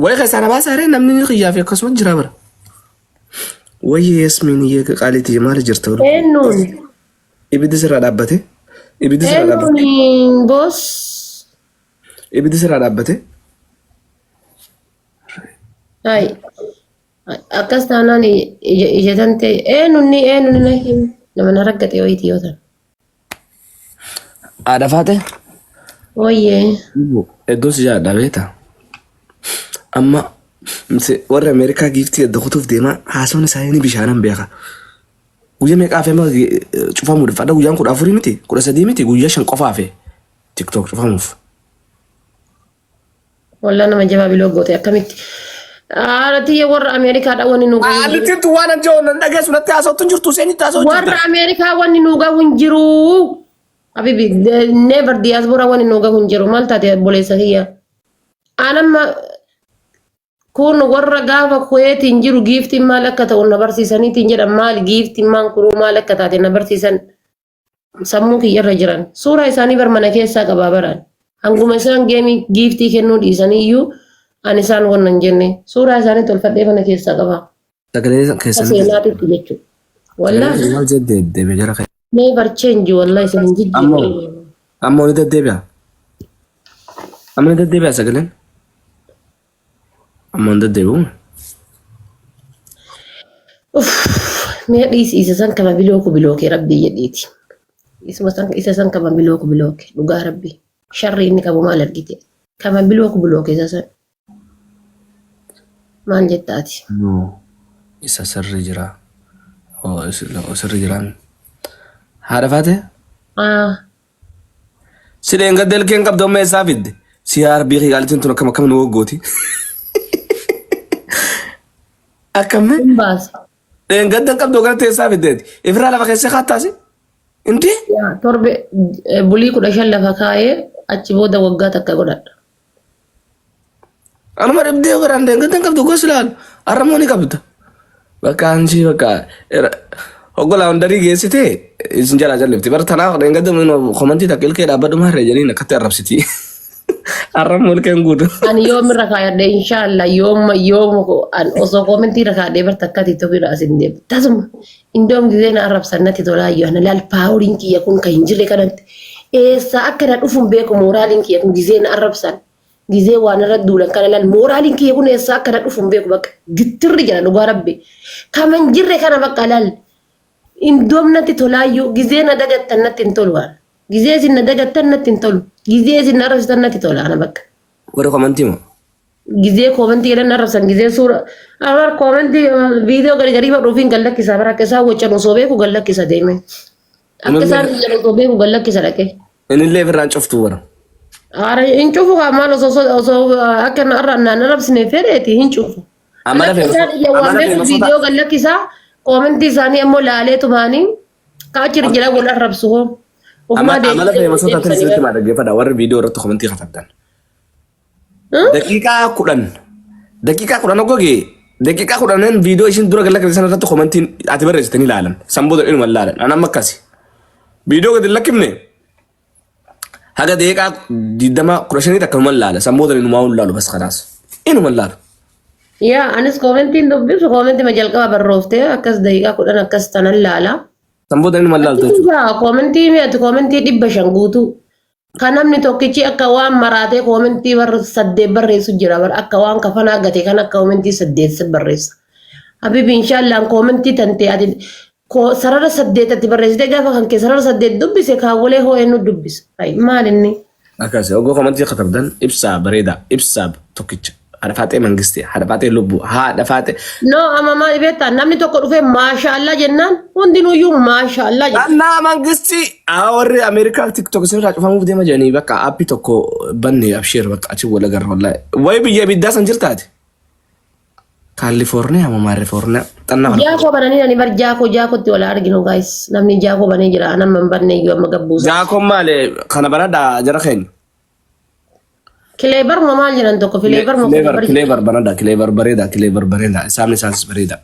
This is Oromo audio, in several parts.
Wayi keessaa na baasaa ree namni ni kiyyaa fi akkasuma jira bara. Wayyi Yasmiin iyyee qaaliitii maali jirta? Eenyuun? Ibiddi sirraa dhaabbate. Ibiddi sirraa dhaabbate. Eenyuun boss? Ibiddi sirraa dhaabbate. Hai. Akkas taanaan ija tante eenyuun ni eenyuun na himi. Nama na raggate wayiiti yoo ta'an. Haadha faate. Wayyee. Iddoo si jaalladha beektaa? Amma warri Ameerikaa giiftii adda kutuuf deemaa haasawni isaanii ni bishaanan beeka. Guyyaa meeqa hafee amma cufamuudhaaf? Adda guyyaan 14 miti 13 miti guyyaa 5 qofa hafe TikTok cufamuuf. Wallah nama jabaa biloo goote akkamitti. Haadha warra Ameerikaadha wanni nu gahu hin jiru. Alittiin tun waan an jedhu nan dhageessu natti haasawtu hin jirtu seenyitti haasawtu Warra jirta. Ameerikaa wanni nu gahu hin jiru. Habibi never diaspora wanni nu gahu hin jiru. Maal taate obboleessa kiyya? Anamma kun warra gaafa Kuweetiin jiru giiftiin maal akka ta'u na barsiisaniitiin jedhan maal giiftiin maan kunuu maal akka taate na barsiisan sammuu kiyyarra jiran. Suuraa isaanii bar mana keessaa qabaa baraan. Hanguma isaan geemii giiftii kennuu dhiisanii iyyuu ani isaan wanna hin jenne. Suuraa isaanii tolfadhee mana keessaa qabaa. Sagalee Akka keessan seenaatitti jechuudha. Wallaahi maal jedhee deebi'e jara kee. Never change wallahi isin hin Ammoo jijjiirre. ammoo ni deddeebi'a. Amma ni deddeebi'a sagaleen. Amma hin deddeebi'u. Uff, mee dhiisi isa san kama bilooku bilooke rabbii jedhiiti. Isuma san isa san kama bilooku bilooke dhugaa rabbii. Sharri inni qabu maal argite? Kama bilooku bilooke isa san. Maal jetta ati? No. Isa sirri jira. Oh, sirri jiraan. Haadha faate? Ah, Si dheengadda ilkeen qabdu amma eessaa fidde? Si yaa rabbii kiyya qaalitiin tun akkam akkam nu waggooti. Akkam hin baase. Dheengadda hin qabdu gara eessaa fiddeeti? Ifirraa lafa keessee kaattaasi? Inti? Yaa, torbe bulii 15 lafa kaayee achi booda waggaa takka godhadha. Anuma dhibdee garaan dheengadda hin qabdu gosi laalu. Har'a immoo ni qabda. Bakka anchi bakka hoggola hundarii geessite isin jalaa jallifti. Bara tanaaf dheengadda komantii takka ilkee dhaabbadhu maarree jedhanii akkatti arrabsiti. Har'a immoo ilkeen guutu. Ani yoom irra kaayadhe inshaallah yooma yooma an osoo koomentii irra kaayadhee bar takka TikTok irra as hin deemu. Tasuma indoom gisee na arrabsan natti tolaa iyyuu ana laal paawuriin kiyya kun kan hin jirre kanatti eessaa akka na dhufu hin beeku mooraaliin kiyya kun gisee na arrabsan gisee waan irra duulan kana laal mooraaliin kiyya kun eessaa akka na dhufu hin beeku bakka gittirri jedha dhugaa rabbi. Kama hin jirre kana bakka laal indoom natti tolaayyuu gizee na dagattan natti hin tolu waan. Gizee isin na dagattan natti hin tolu. Gizee isin na arrabsitan natti tola ana bakka. Warri komantii moo? Gizee koomentii jedhan na arrabsan gizee suura. Amar koomentii viidiyoo gadi gadi dhufiin gad lakkisa bara akka isaan wacan osoo beeku gad lakkisa deeme. Akka isaan iyyan osoo beeku gad lakkisa dhaqee. Inillee ofirraan cuftuu bara. Haara hin cufu kaa maal osoo osoo akka na arra naan arrabsine fedheeti hin cufu. Amala Akka isaan iyyan waan amala beeku feemasoota viidiyoo gad lakkisaa koomentii isaanii ammoo laalee tumaanii ka achi jira wal arrabsu hoo. Ofumaa Amala deebisee feemasoota deebisanii sirriitti bara. maa dhaggeeffadha warri viidiyoo irratti komantii katabdan. Daqiiqaa 10 daqiiqaa 10 oggogee daqiiqaa 10n viidiyoo isin dura gad lakkifte sana irratti komantiin ati barreessite ni ilaalan. San booda inuma ilaalan. An amma akkasi. Viidiyoo gadi hin lakkifne haga daqiiqaa 20 15 akkanuma ilaala. San booda inumaa hin laalu bas kanaas. Inuma ilaalu. Yaa anis koomentiin dubbisu koomentii jalqaba barrooftee akkas daqiiqaa 10 akkas tanan laala. San booda inuma ilaaltu jechuudha. Yaa koomentii mi'ati koomentii 500 guutuu. Kan namni tokkichi akka waan maraatee koomentii bar saddeet barreessu jira bar akka waan kafanaa gate kan akka koomentii saddeet barreessa. Habibi inshaallaan koomentii tantee ati sarara saddeet ati barreessitee gaafa kan kee sarara saddeet dubbise kaawwalee hoo eenyu dubbisa. Ay maal inni? Akkasi ogoo komantii katabdan ibsaa bareedaa ibsaa tokkicha haadha faaxee mangistee haadha faaxee lubbuu haadha faaxee. No amma maal beektaa namni tokko dhufee maashaallah jennaan hundinuyyuu maashaallah jedha. Annaa mangistii haa warri Ameerikaa TikTok isinirraa cufamuuf deema jedhanii bakka aappii tokko banne absheer bakka achi wal agarra wallaahi. Wayi biyya ibiddaa san jirtaati. Kaalifoorniyaa moo maarifoorniyaa xannaa kana. Jaakoo bananii ani bar jaakoo jaakootti wal arginu guys namni jaakoo banee jira anan man banne iyyuu amma gabbuusa. Jaakoon maali kana banadhaa jara keenya. Kileebar moo maal jedhan tokko fileebar moo Kileebar kileebar kileebar banadha kileebar bareeda kileebar bareeda isaamni isaanis bareeda.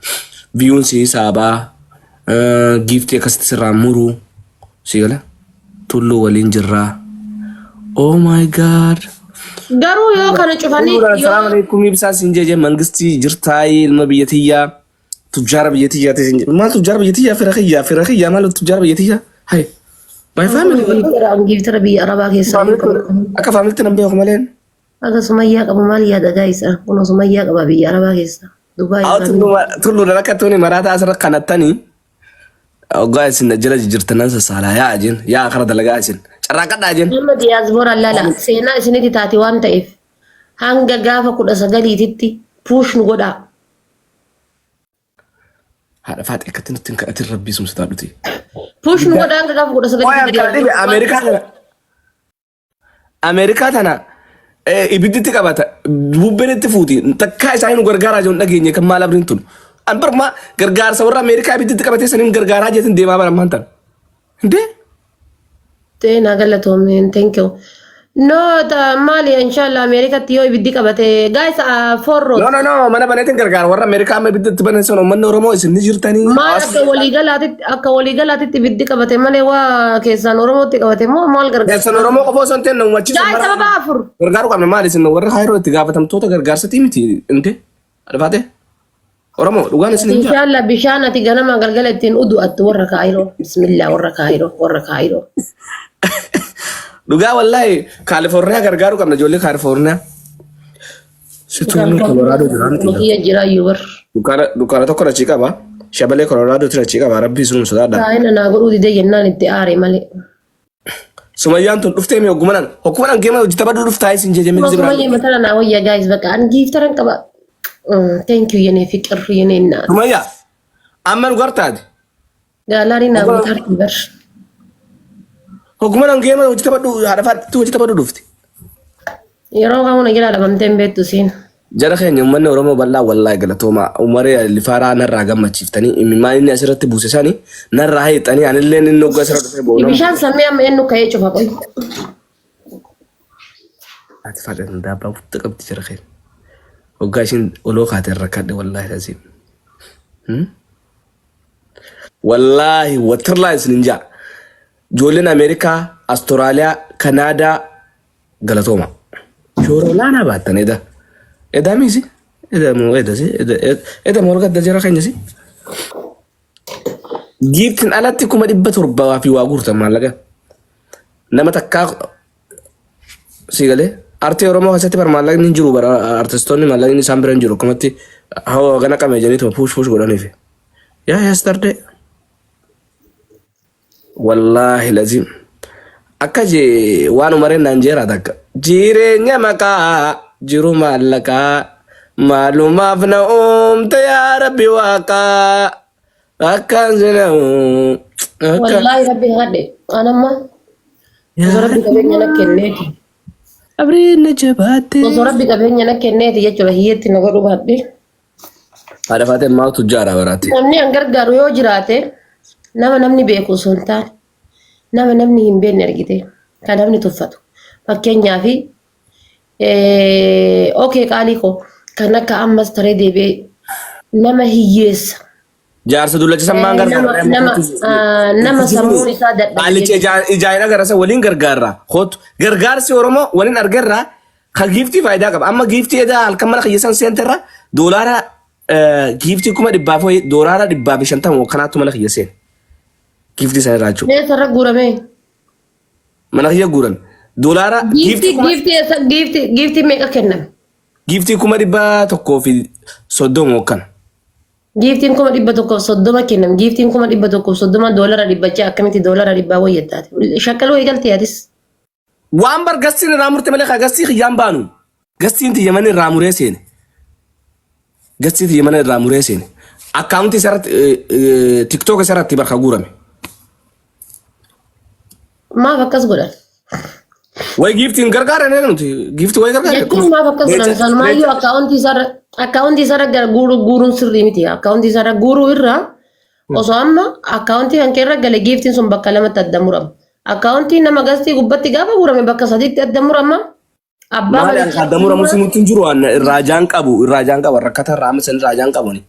Viyuun si saabaa giiftii akkasitti sirraa muruu si gala tulluu waliin jirraa. Oh my god. Garuu yoo kana cufanii Salaam yoo alaikum ibsaa siin jeje mangistii jirtaayii ilma biyya tiyyaa tujjaara biyya tiyyaa ta'e siin jedhe. Maal tujjaara biyya tiyyaa fira kiyyaa fira kiyyaa maal tujjaara biyya tiyyaa? Hai. My family. Giiftara biyya Arabaa keessaa yoo qabu. Akka faamilitti nan beeku malee. Akka Sumayyaa qabu maal yaada gaayisa? Kun Sumayyaa qaba biyya Arabaa keessa. Dubaay. Haa tulluudhaan akka tuuni maraataa asirra kanattanii hoggaa isin jala jijjiirtanan sassaalaa yaa jeen yaa kara dalagaa isin carraaqadhaa jeen. Amma diyaasboora lala seenaa isinitti taate waan ta'eef hanga gaafa 19titti puush nu godhaa. Haadha faaxee akkatti nutti hin kadhatin rabbii sun sodaadhuti. Puush nu godhaa hanga gaafa kudha Waa'ee sagaliitti. kana dhibe Ameerikaa kana Ameerikaa tana ibidditti qabata bubbeen itti fuuti takkaa isaanii nu gargaaraa jiru hin dhageenye kan maal abriin tun. An baruma gargaarsa warra Ameerikaa ibidditti qabatee saniin gargaaraa jeetin deemaa bara ammaan tana. Indee? Teenaa galatoomne, thank you. No, ta maali, inshallah Ameerikatti yoo ibiddi qabate, guys, forro. No, no, no, mana baneetiin gargaara warra Ameerikaa amma ibidditti banan sun uummanni Oromoo isin ni jirtanii. Maal akka waliigalaatitti ibiddi qabate malee waa keessaan Oromootti qabate moo maal gargaara? Keessan Oromoo qofa osoo hin ta'in uummachiisa. Guys, sababa afur. Gargaaruu qabna maali isin warra Kaayiroo itti gaafatamtoota gargaarsatii miti inte adfaate Oromoo dhugaan isin hin jaa. Inshallah bishaan ati ganama galgala ittiin udu'attu warra Kaayiroo. Bismillah, warra Kaayiroo, warra Kaayiroo. Dhugaa wallaahi Kaalifoorniyaa gargaaruu qabna ijoollee Kaalifoorniyaa. Situun Koloraadoo jira miti. Kiyya jira iyyuu bar. Dukkaana tokko achii qaba. Shabalee Koloraadoo tura achii qaba. Rabbii sun sodaadha. Saayina naa godhuu didee jennaan itti aare malee. Sumayyaan tun dhuftee mi oggumanan oggumanan geema hojii taphadhu dhuftaa isin jeje miti biraa. Sumayya matana naa wayya guys, bakka an giiftaran qaba. Thank you የኔ ፍቅር የኔ እናት። Sumayyaa amma nu gartaati. Gaalaanii naa guutaarti bar. Oggumanan geema hojii taphadhu haadha faatti hojii taphadhu dhufti. Yeroo kamuna jala dhabamtee hin beektu siin. Jara keenya uummanni Oromoo bal'aa wallaahi galatooma umaree lifaaraa narraa gammachiiftanii imimmaan inni asirratti buuse sani narraa hiixanii anillee inni hoggaa asirra dhufee boona. Bishaan sammee amma eenyu ka'ee cufa qoy. Ati fadhan daabbaa guddaa qabdi jara keenya. Hoggaa ishiin oloo kaate irra kadhe wallaahi laziim. Wallaahi watirlaa isin hin jaa. Ijoolleen Ameerikaa, Asturaaliyaa, Kanaadaa galatooma. Shoora olaanaa baattan eda. Edaa miisi? Eda moo eda si? Eda eda moo gadda jara keenya si? Giiftiin alatti 700,000 fi waa guurtan maallaqa. Nama takkaa si galee artii Oromoo keessatti bar maallaqni hin jiru bara artistoonni maallaqni isaan bira hin jiru akkumatti hawa gana qame jedhanii push push godhaniif. Yaa yesterday. Wallaahi lazim. Akka jee waan umareen naan jeeraa takka. Jireenya maqaa jiru maallaqaa maalumaaf na uumte yaa rabbi waaqaa akkaan sinamu. Wallaahi rabbi hadhe anamma osoo rabbi qabeenya na kenneeti. Abriin na jabaatte. Osoo rabbi qabeenya na kenneeti jechuudha hiyyeetti na godhu baadhe. Haadha faatee maaltu jaara baraati. Namni an gargaaru yoo jiraate nama namni beeku osoo hin taane nama namni hin beekne argite kan namni tuffatu. Fakkeenyaaf okee qaalii koo kan akka ammas taree deebi'ee nama hiyyeessa. Jaarsa dullacha sammaan gargaara. Nama sammuun isaa dadhabee. Qaalicha ijaa'ina garasa waliin gargaarra. Kootu gargaarsi Oromoo waliin argarraa kan giiftii faayidaa qaba. Amma giiftii edaa halkan mana kiyya san seenterra doolaara giiftii 100,000 fi doolaara 150 kanaatu mana kiyya seen. Giiftii sana irraa jechuudha. Eessarra guurame? Mana kiyya guuran. Doolaara Giiftii giiftii kuma giiftii eessa giiftii meeqa kenname? Giiftii 130,000 kana. Giiftiin 130,000 kenname. Giiftiin 130,000 doolara 600 akkamitti doolara dhibbaa wayyattaate? Shakkaluu eegaltee atis. Waan bar gastiin irraa murte malee kaa gastii kiyyaan baanu. Gastiin tiyya mana irraa muree seene. Gastii tiyya mana irraa muree seene. Akkaawuntii isarratti TikTok isarratti bakka guurame. Maaf akkas godhan? Way giiftiin gargaaran nuti giiftii way gargaara. Jechuun maaf akkas godhan? Sanumaayyuu akkaawuntii isaarra gara guuruun sirrii miti. Akkaawuntii isaarra guuruu irraa osoo amma akkaawuntii kan keerra gale giiftiin sun bakka lamatti adda murama. Akkaawuntii nama gastii gubbatti gaafa guurame bakka sadiitti adda murama. Abbaa Maali manichaa akka adda muramu simutti hin jiru waan irraa jaan qabu irraa jaan qabu rakkata irraa amma san irraa jaan qabu ni.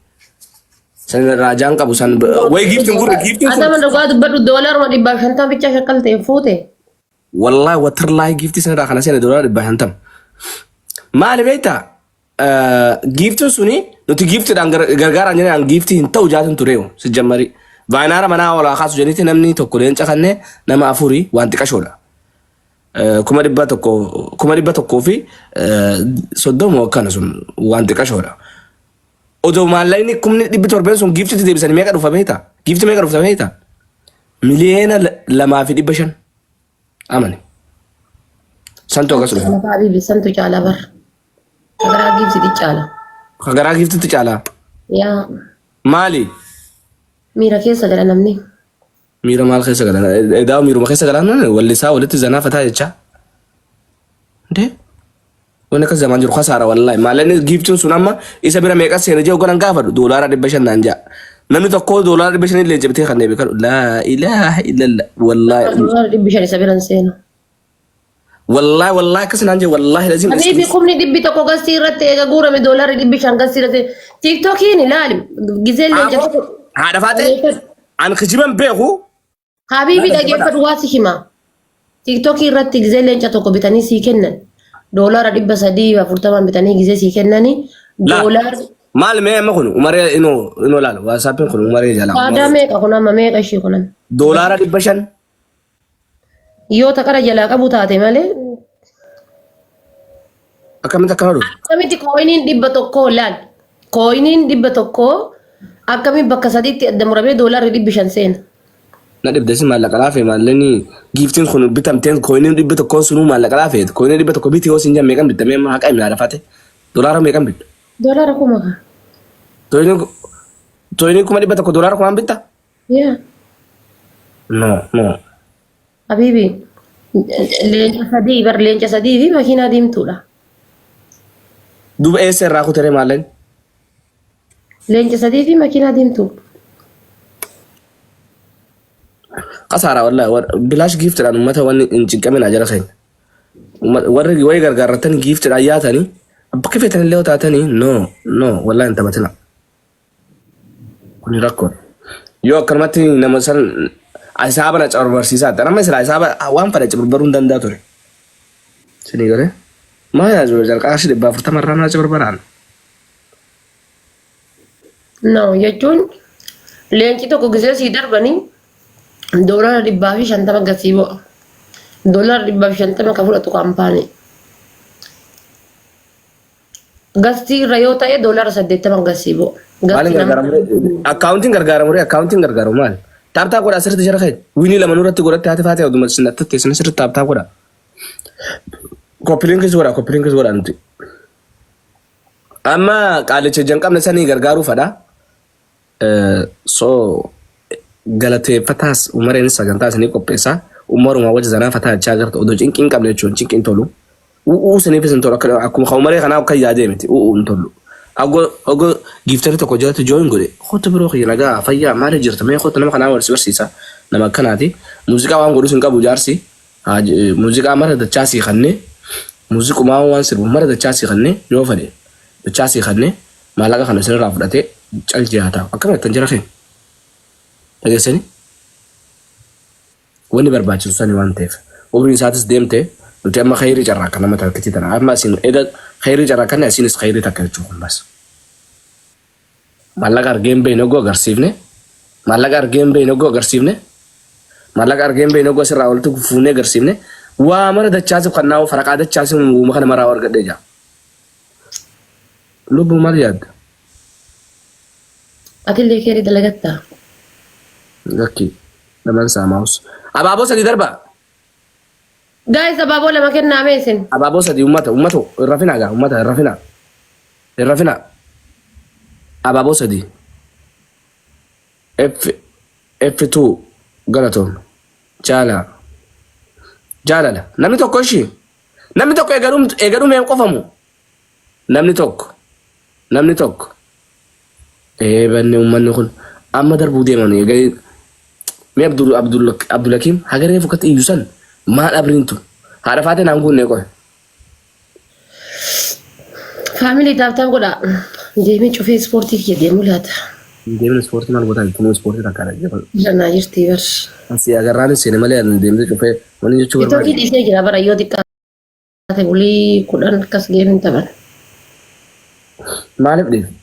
San irraa jaan qabu san way giiftiin gurre giiftiin kun. Atama dhugaa dubbadhu doolaruma 150 bichaa shakkaltee fuute. Wallahi watarlaahi giiftii san irraa kana seene doolara 150. Maali beektaa? Giiftiin suni nuti giiftiidhaan gargaaraan jedhan giiftii hin ta'u jaatun tureewu si jammari. Vaayinaara manaa olaa kaasu jedhanitti namni tokko leenca kannee nama afurii waan xiqashoodha. 100,000, 130,000 akkana sun waan xiqashoodha. Odoo maallaqni 700,000 sun giiftitti deebisanii meeqa dhufa beektaa? Giiftii meeqa dhufta beektaa? 2,500,000. Amani. Santu akkas dhufa. Lafa Habibi santu caala bar. Karaa giiftitti caala. Karaa giiftitti caala. Yaa Maali? Miira keessa gala namni. Miira maal keessa galan? Edaa miiruma keessa galan wallisaa walitti zanaa fataa jechaa. Ndee? Wanni akkas zamaan jiru kasaara wallaahi. Maallaqni giiftiin sun amma isa bira meeqa seena jee hogganan gaafadhu $500 naan ja'a. Namni tokko $500 illee jabtee kan deebi kadhu. Laa ilaaha illallah wallaahi. $500 isa bira hin seenu. Wallaahi wallaahi akkas naan jee wallaahi lazim. Habiibi 100,000 gastii irratti eega guurame $500 gastii irratti tiiktookiin ilaali gizeen leenca tokko. Haadha faatee an kijiban beeku. Habiibi dhageeffadhu waa si hima. Tiiktookii irratti gizee leenca tokko bitanii sii kennan. $340 bitanii gizee sii kennanii. Laa. Doolaarri Maal mee amma kun umaree inoo inoo laala waasaappiin kun umaree jala. Faadaa meeqa kun amma meeqa ishii kun amma. $500. Yoo taqara jalaa qabu taate malee. Akkamitti akkana dhufu? Akkamitti kooyiniin 100 laal. Kooyiniin 100 akkamitti bakka sadiitti adda muramee $500 seena. Na dhibde si maallaqa laafee maallaqni giiftiin kun bitamteen kooyiniin 100 sunuu maallaqa laafee kooyiniin 100 biti yoo siin jaan meeqan bitta mee amma haqa himnaa lafate doolaara meeqan bitta? $10,000 ka. Kooyiniin 100,000 $10,000n bitta? Yaa. No no. Habibi leenca sadii bar leenca sadii fi makiinaa diimtuudha. Duuba eessa irraa kutere maallaqni? Leenca sadii fi makiinaa diimtuu. Kasaara wallahi bilaash giiftidhaan uummata wanni hin cinqaminaa jara keenya. Warri wayi gargaarratanii giiftidhaan yaatanii bakka feetan illee yoo taatanii no no wallahi hin taphatina. Kuni rakkoodha. Yoo akkanumatti nama san hisaaba na cabarbarsiisaa ta'an amma silaa hisaaba waan fedhe cabarbaruu hin danda'a ture. Sinii galee maal yaa jiru jalqaba qarshii 400 irraa naa cabarbaraan. No jechuun leenci tokko gisee sii darbanii $150 gasii bu'a. $150 ka fudhatu kaampaanii. Gastii irra yoo ta'e $80 gasii bu'a. Maaliin Gastii nama gargaaramuree? Akkaawuntiin gargaaramuree? Akkaawuntiin gargaaru maali? Tap tap godha asirratti jara keenya. Winii lama nurratti godhatte haati faatee oduma isin attatte isin asirratti tap tap godha. Koppiliinkis godha koppiliinkis godha nuti. Amma qaalicha ija hin qabne sanii gargaaruu fadha. So galateeffataas umareen sagantaa isinii qopheessaa. Umarumaa wajji zanaa fataa jechaa agarta odoo cinqii hin qabne jechuun cinqiin tolu. U'uu saniifis hin tolu akka akkuma kan umaree kanaa akka yaadee miti u'uu hin tolu. Aggo aggo giiftari tokko jalatti jooyin godhe kottu biroo kiyya nagaa fayyaa maali jirta mee kottu nama kanaa wal si barsiisa nama akkanaati. Muuziqaa waan godhus hin qabu jaarsi. Muuziqaa mara dachaa sii kannee muuziqumaa waan sirbu mara dachaa sii kannee yoo fedhe dachaa sii kannee maallaqa kana isinirraa fudhatee cal jee haa taa'u. Akkam jettan jara keenya? Dhageessanii? Wanni barbaachisu sani waan ta'eef. Umriin isaatis deemte nuti amma khayrii carraaqqa nama takkitii tana. Amma isin eda khayrii carraaqanne asiinis khayrii takka jechuu kun bas. Maallaqa argee hin beekne oguu agarsiifne. Maallaqa argee hin beekne oguu agarsiifne. Maallaqa argee hin beekne oguu asirraa walitti fuunee agarsiifne. Waa mara dachaasif kan naa'u faraqaa dachaasif uuma kana maraa argadhee jira. Lubbuu maal yaadda? Atillee keerii dalagattaa? Lakki naman saamaus. Abaaboo sadii darba. Guys abaaboo lama kennaa mee isin. Abaaboo sadii ummata ummatu hin rafinaa gaa ummata hin rafinaa. Hin rafinaa. Abaaboo sadii. F F2 galatoom. Jaalala. Jaalala. Namni tokko ishii. Namni tokko eegadhum eegadhumee hin qofamu. Namni tokko. Namni tokko. Ee banne uummanni kun amma darbuu deeman eegalee mee Abdul Abdul Abdulhakiim hagaree fukkatti iyyu san maal abriin tun haadha faatee naan guunnee qoy. Faamilii tap tap godhaa. Deemee cufee ispoortii kiyya deemuu laata. Deemni ispoortii maal gootaa jirtu ispoortii takka dha. Irra jirti bar. Asi agarraan seene malee ani deemtee cufee wanni jechuu Tiktookii barbaade. dhiisee jira bara yoo xiqqaa. Ati bulii 10 akkas geemin taphan. Maaliif dhiifte?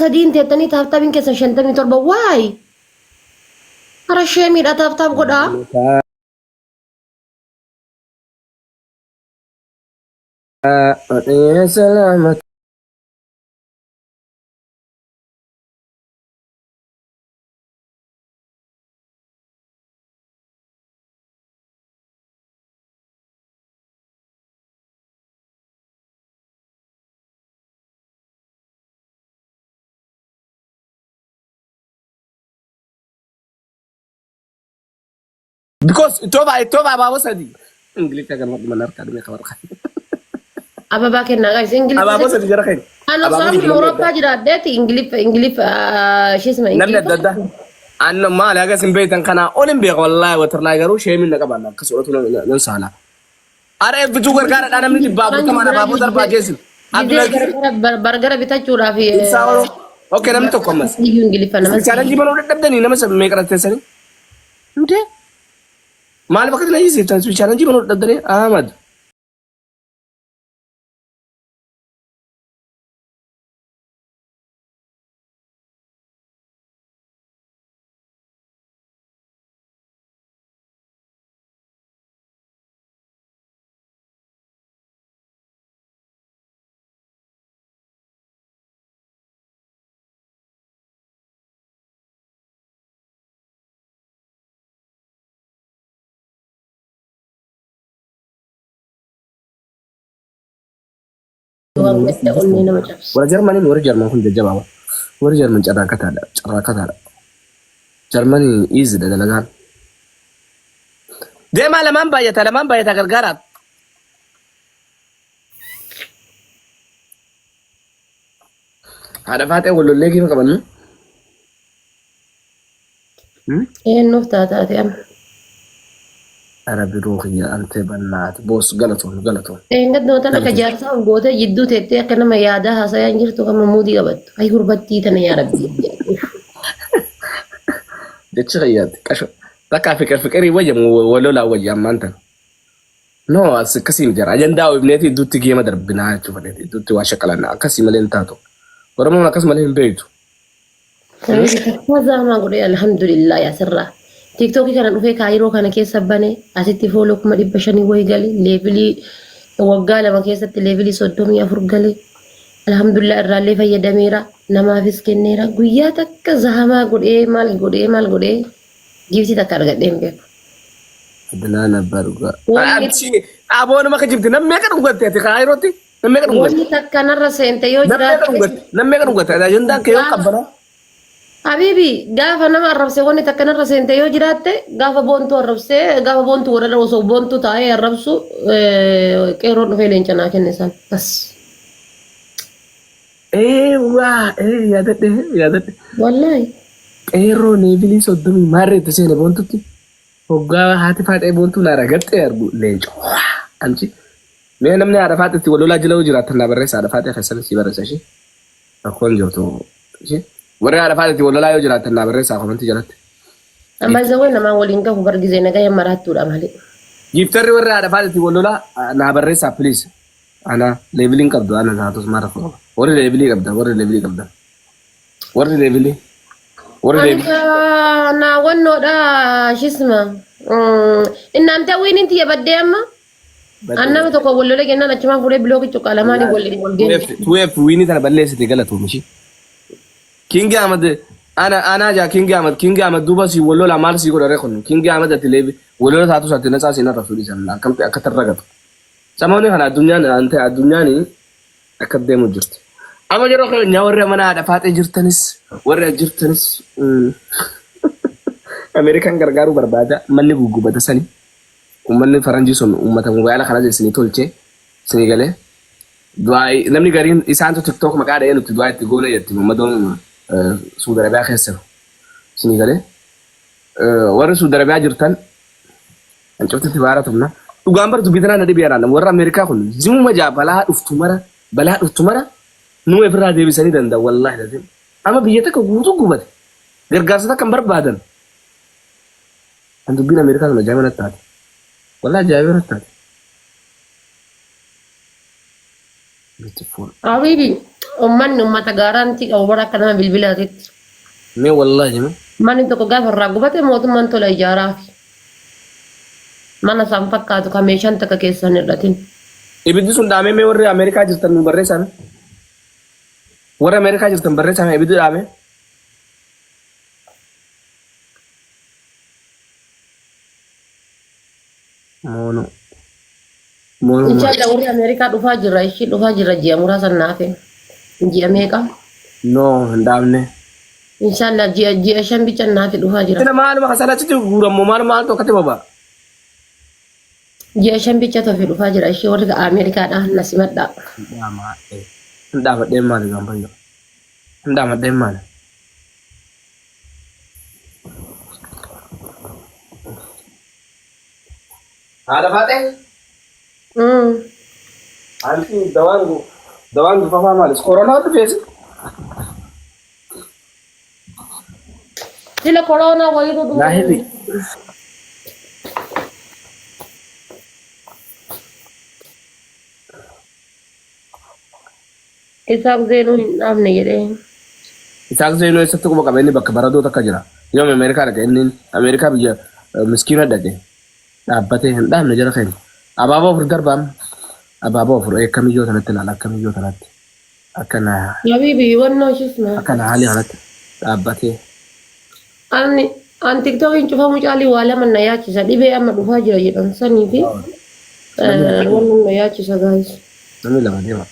Sadiin teettanii tap tapiin keessan 57 waay. Hara sheemiidha tap tap godhaa. Salaamata. Because ittoo ittoo abaaboo sadii. Ingiliffa kan mana harkaa dhumee kabar. Ababaa kennaa guys Ingiliffa. Abaaboo sadii jara keenya. Ani osoo Abaaboo amma sadii namni Awurooppaa adda. jiraadheeti Ingiliffa Ingiliffa isheesuma Namni adda Ingiliffa. addaa. Anna maali haga isin beektan kanaa ol hin beeka wallaahi watarlaa garuu sheemiin na qabaanna akka sooratu nan saala. Ara eebbituu gargaaraadhaa namni dhibbaa afurtamaan abaaboo darbaa geessu. Abdulaziz Bargara bitachuudhaaf Ibsaa Oromoo. Okay namni tokko ammas. iyyuu Ingiliffa nama Chaalenjii banuu dadhabdanii nama meeqa teessanii? Hundee maaliif akka kana hiisiftan chaalenjii banuu dadhabdanii Ahmad. Waan gadda onnee nama cabsu. Warra Jarmaniin warri Jarman kun jajjabaadha. Warri Jarman carraaqataadha. Carraaqataadha. Jarmanii easy dha dalagaan. Deemaa lamaan baay'ata lamaan baay'ata gargaaraa. Haadha faaxee wal lollee kiima qabannu. Eenyuuf taataate amma? Ara biroo kiyya ante bannaati boos galatoon galatoon. Eengadda tan akka jaarsaa of gootee jidduu teettee akka nama yaadaa haasayaa hin jirtu kama muudii qabattu. Ay gurbattii tana yaa rabbi. Jechi kiyyaatti qasho. Takka fiqir fiqirii wayya walolaa wayya ammaan tana. No as akkasii miti jara. Ajandaa oofneeti idduutti geema darbinaa jechuu fedheeti idduutti waa shaqalanna akkasii malee hin taatu. Oromoon akkas malee hin beektu. Zaamaa godhee alhamdulillah asirraa. Tiiktookii kana dhufee kaayiroo kana keessa bane asitti follow 500,000 wayii gale levelii waggaa 2 keessatti levelii 34 gale. Alhamdulillah irraallee fayyadameera namaafis kenneera guyyaa takka zaamaa godhee maal godhee maal godhee giiftii takka argadhee hin beeku. Adnaan abbaa dhugaa. Wanni Achi aboo nama kijibti nam meeqa dhugatte ati kaayirootti nam meeqa dhugatte wanni takka narra seente yoo nam meeqa jiraatte dhugatte nam meeqa dhugatte ajandaan kee yoo qabbanaa. Habibi gaafa nama arrabse wanni takka narra seente yoo jiraatte gaafa boontuu arrabsee gaafa boontuu godhadha osoo boontuu taa'ee arrabsu qeerroon dhufee leenca naa kenne san bas. Ee waa ee yaadadhe yaadadhe. Wallaahi. Qeerroo leevilii 30 maarree itti seene boontutti hoggaa haati faaxee boontuu naa ragaxxee argu leenca. Anchi mee namni haadha faaxeetti wal lolaa jala yoo jiraattan naa barreessa haadha faaxee keessan sii barreessa ishee rakkoon jirtu ishee warri haadha faaxeetti wal lolaa yoo jiraattan naa barreessaa komantii jalatti. Amma isa wayi namaa waliin gahu bar gizee nagaya maraattuudha malee. Giiftarri warri haadha faaxeetti wal lolaa naa barreessaa please. Ana leeviliin qabdu ana taatus maal rakkoo qaba. Warri leevilii qabda warri leevilii qabda. Warri leevilii warri Ani leevilii. naa wannoodha shisma. Innaante wiiniin tiyya baddee amma. An nama tokko wal lolee jennaan achumaan fuudhee bilookii cuqqaalamaanii waliin wal geenne. 2F wiinii tana balleessite galatoom ishii. Kingi Ahmad ana anaa jaa Kingi Ahmad Kingi Ahmad duuba si wal lola maal si godha ree kun Kingi Ahmad ati leebi wal lola taatu ati natsaa siin arrabsu dhiisan akkamti akka tarragatu. Samoonni kana addunyaan ante addunyaan akka deemu jirti. Amma yeroo keenya warri mana haadha faaxee jirtanis warri as jirtanis Ameerikaan gargaaruu barbaada manni guggubata sani uummanni faranjii sun uummata mobaayila kanas isinii tolche isinii galee du'aa namni gariin isaantu tiktok maqaa dha'ee nuti du'aa itti goone jetti uummadoon Suudi Arabiyaa keessa jiru isinii galee warri Suudi Arabiyaa jirtan Hancuftitti baara tumna. Dhugaan bar dubbii tanaa na dhibee anaan warra Ameerikaa kun zimuma jaa balaa dhuftu mara balaa dhuftu mara numa ifirraa deebisanii danda'u wallaahi lazim. Amma biyya takka guutuu gubate gargaarsa takka hin barbaadan. An dubbiin Ameerikaa sun ajaa'iba natti taate. Wallaahi ajaa'iba natti taate. Beautiful. Habibi, ummanni ummata gaaraantii qabu bara akka nama bilbilaatitti. Mee wallaahi mee. Manni tokko gaafa irraa gubate mootummaan tola ijaaraafi. Mana isaan fakkaatu kan meeshaan takka keessaa hin hir'atin. Ibiddi sun dhaamee mee warri Ameerikaa jirtan nu barreessaa mee. Warri Ameerikaa jirtan barreessaa mee ibiddi dhaamee. Moonoo. Moonoo maal? Inshallah warri Ameerikaa dhufaa jirra ishii dhufaa jirra ji'a muraasa naafe. Ji'a meeqa? No hin dhaabne. Inshallah ji'a ji'a shan bicha naafe dhufaa jira. Sila maaluma kasala achitti guurammoo maal maaltu akkatti boba'a? Ji'a shan bicha tofe dhufaa jira ishii warri Ameerikaadha na simadhaa. Hin dhaamadhee. Hin dhaamadheen maali gaanfayyo? Hin dhaamadheen maali? Haadha faaxee. Anti dawaan dawaan gufafaa maalis koronaa dhufeesi. Sila koronaa wayitu Naa himi. Isaaq Zeenuu hin dhaabne jedhee. Isaaq Zeenuu eessatti quba qaba inni bakka baradoo takka jira. Yoom Ameerikaa dhaqe inni Ameerikaa biyya miskiina dhaqe dhaabbatee hin dhaabne jara keenya. Abaaboo afur darbaam. Abaaboo afur akka miyyoo tanatti ilaala akka miyyoo tanatti. Akka na Habibi wannoo ishis na. akka na haalii kanatti dhaabbatee. Ani an tiktokiin cufamu caalii waa lama na yaachisa dhibee amma dhufaa jira jedhan sanii fi wannan na yaachisa guys. Namni lama deema.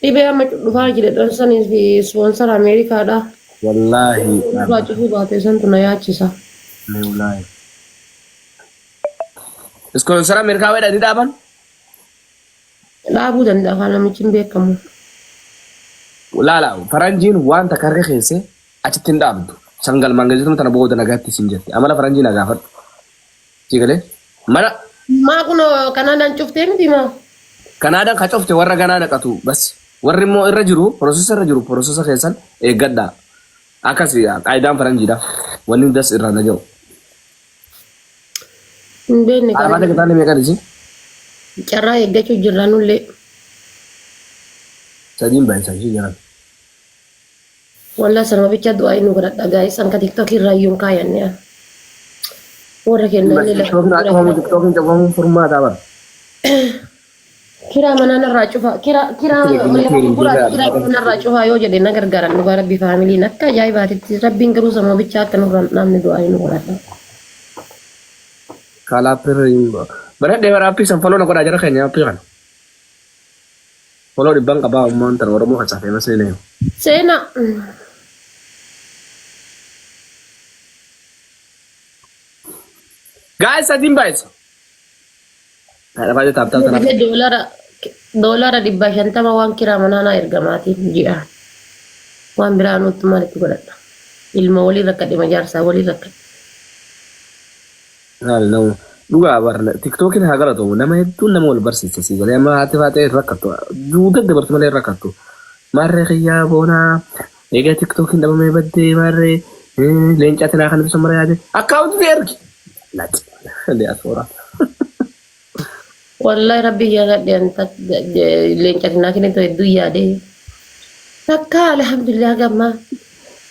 Dhibee amma dhufaa jira jedhan sanii fi sponsor Ameerikaadha. Wallaahi. Dhufaa cufuu baate santu na yaachisa. Wallaahi. Iskoonsara Ameerikaa wedhanii dhaaban. Dhaabuu danda'a kaa namichi hin beekamu. Laala faranjiin waan takka harka keesse achitti hin dhaabdu. San galmaan geessitu tana booda nagaatti siin jette. Amala faranjii na gaafadhu. Sii galee mana Maa kun Kanaadaan cuftee miti maa? Kanaadaan ka cufte warra ganaa naqatu bas. Warri immoo irra jiru process irra jiru process keessan eeggadhaa. Akkasi qaayidaan faranjiidha. Wanni hundas irraa na jiru. Hin beekne Arbaata kana. kitaabni meeqa dhisi? Carraa eeggachuu jirra nullee. Sadiin baay'isaa ishee jiran. Wallah sanuma bicha du'aa nu godhadha gaa'is anka tiktok irraa iyyuu hin kaayanne an. Warra kenna illee lafa Tiktookiin haa cufamu tiktookiin cufamuun furmaataa bara. Kiraa manaa narraa cufa kiraa kiraa lafa gurguraati kiraa manaa narraa cufaa yoo jedhe na gargaaran dhugaa rabbi faamiliin akka ajaa'ibaatitti rabbiin garuu sanuma bicha akka nurraa hin dhaabne du'aa nu godhadha. Kalaapirra baradhee bara appii san foloo na godhaa jara keenya appii kana. Foloo dhibban qabaa ummaan tan Oromoo keessaa famous ni neeyu. Seenaa. Guys sadiin baay'isa. Haadha baay'ee taaptaa tana. Biyya doolara doolara 150 waan kiraa manaa naa erga maatiin ji'a. Waan biraa nutti maalitti godhadha. Ilma waliin rakkadhe ma jaarsaa waliin rakkadhe. Maal nama dhugaa barna tiktookiin haa galatoomu nama hedduun nama wal barsiisa sii galee amma haati faatee hin rakkattu duuda dabartu malee hin rakkattu maarree kiyyaa boonaa egaa tiktookiin dhabamee baddee maarree leencaa tinaa kan ibsa mara yaade akkaawunti ergi laati diyaasooraa. Wallahi rabbi yaadadhe an leenca tinaa kennitu hedduu yaade. Takka alhamdulillah gamma.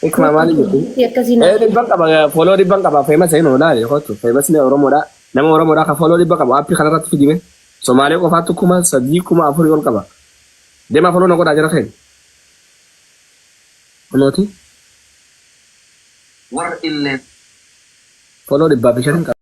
Ikmaa maali jetti? Akkasii naa Eh dhibban qaba foloo dhibban qaba famous hin oolaale kottu famous ni Oromoodha nama Oromoodha ka foloo dhibba qabu appii kanarratti fidime Somaalee qofaatu 3000 4000 ol qaba deemaa foloo na godhaa jara keenya. Kunooti Warra illee follow 105 qaba.